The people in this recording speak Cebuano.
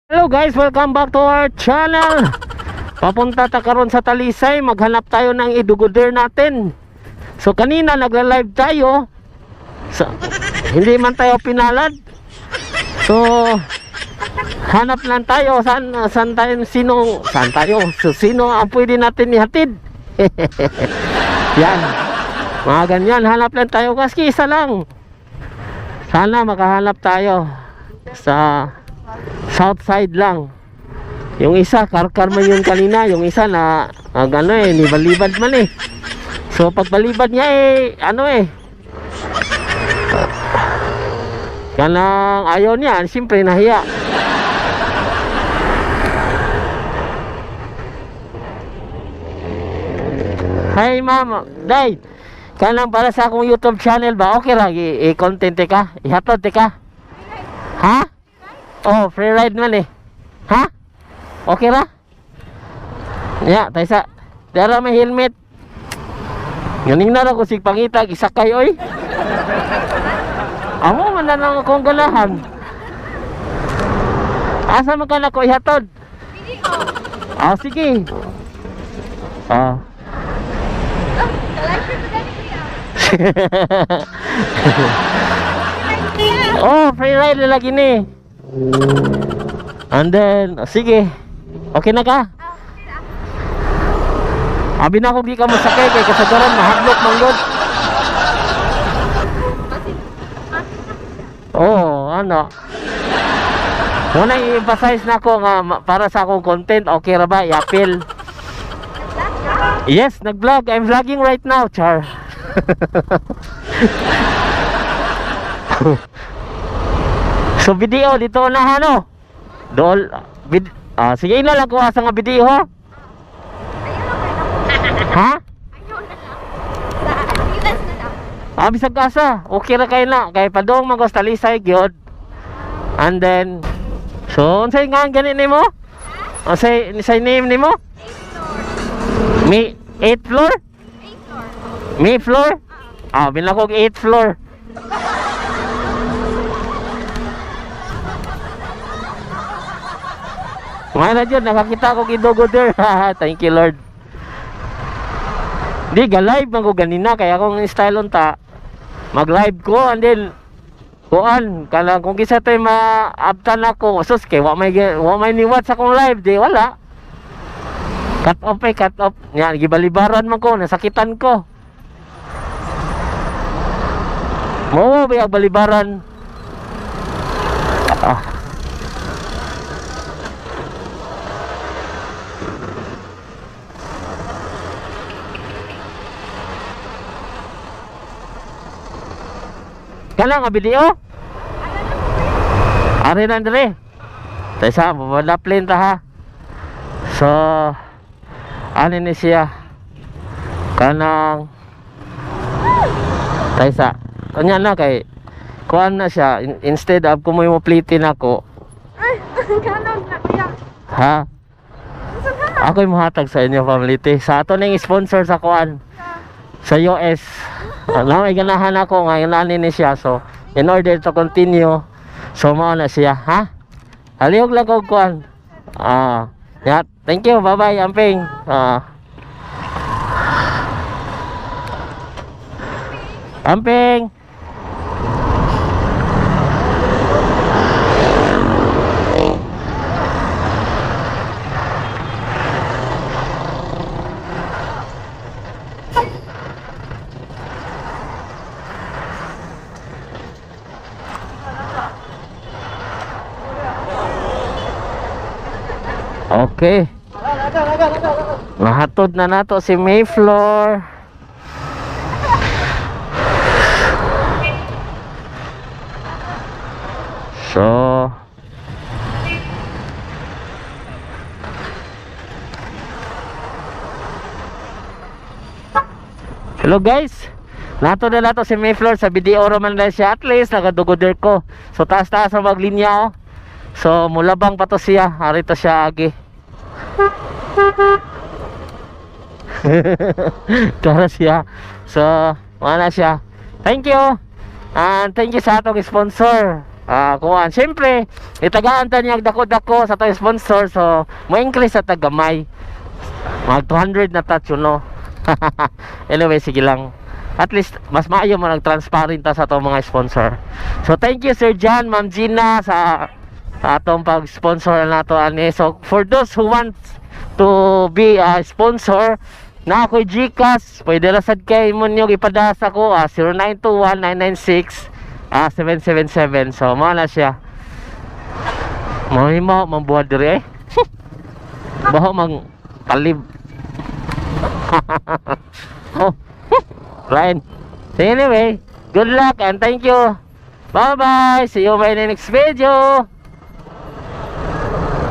Hello guys, welcome back to our channel. Papunta ta karon sa Talisay, maghanap tayo ng idugoder natin. So kanina nagla-live tayo. So, hindi man tayo pinalad. So hanap lang tayo saan saan tayo sino saan tayo? So, sino ang pwede natin ihatid? Yan. Mga ganyan, hanap lang tayo kasi isa lang. Sana makahanap tayo sa south side lang. Yung isa, karkar man yun kanina. Yung isa na, ano eh, nibalibad man eh. So pagbalibad niya eh, ano eh. Kanang ayaw niya, siyempre nahiya. Hi ma'am, day. Kanang para sa akong YouTube channel ba? Okay ra i-content ka? Ihatod ka? Ha? Oh, free ride man eh. Ha? Okay ra? Ya, tayo sa. Dara may helmet. Ganing na lang ko sig pangitag isakay oy. Amo man na lang akong ganahan. Asa man ka na ko ihatod? Ah, sige. Ah. Oh, free ride na lagi ni. And then, oh, sige. Okay na ka? Abi na kung di ka masakay kay kasagaran mahadlok man gud. Oo, ano. Muna i-emphasize na ako nga para sa akong content, okay ra ba? I-appeal. Yes, nag-vlog. I'm vlogging right now, char. So video dito na ano? Dol vid sige ina lang ko asa nga video. Ha? Ah, bisag asa. Okay ra kay na kay padong man ko sa Talisay gyud. And then so unsay nga ang gani nimo? Unsay unsay name nimo? Mi 8 floor? Mi floor? Ah, binakog 8 floor. Mga na dyan, nakakita ko kidogo there. Thank you Lord. Di, ga-live man ko ganina. Kaya akong style unta, mag-live ko and then kuan, kanang kung kisa tayo maabtan ako, sus, kay wa may niwat sa akong live, di wala. Cut off eh, cut off. Yan, gibalibaran man ko, nasakitan ko. Mo ba balibaran? Ah. Kana nga video? Ari na dire. Taysa, mabalaplin ta ha. So, ano ni siya? Kanang Taysa. Kanya na kay kuan na siya instead of kung mo plitin ako. Ay, kanon na kuya. Ha? Ako'y muhatag sa inyo family te. Sa ato ning sponsor sa kuan sa US. Ano, may ganahan ako nga ani ni siya. So, in order to continue, so mao na siya, ha? Alihog lang ko kuan. Ah, yeah, thank you. Bye-bye, amping. Ah. Amping. Okay. Nahatod na nato si Mayfloor. So hello guys. Nato na nato si Mayfloor sa BDO man na siya. At least nakadugoder ko. So taas-taas ang maglinya oh. So mulabang pa to siya. Arito siya agi. Tara siya. So, wala siya. Thank you. And thank you sa atong sponsor. Ah, kuan, siyempre, itagaan ta niya dako-dako sa atong sponsor, so mo increase sa tagamay. Mag 200 na touch, no. Anyway, sige lang. At least mas maayo mo nag-transparent ta sa atong mga sponsor. So thank you, Sir John, Ma'am Gina, sa atong pag-sponsor nato ani. So for those who want to be a sponsor, na ako'y GCash, pwede ra sad kay mo niyo ipadasa ko, 0921 996 777. So mao na siya. Mahimo mambuhat diri eh. Baho mang talib. Oh. Ryan. So anyway, good luck and thank you. Bye bye. See you in my next video.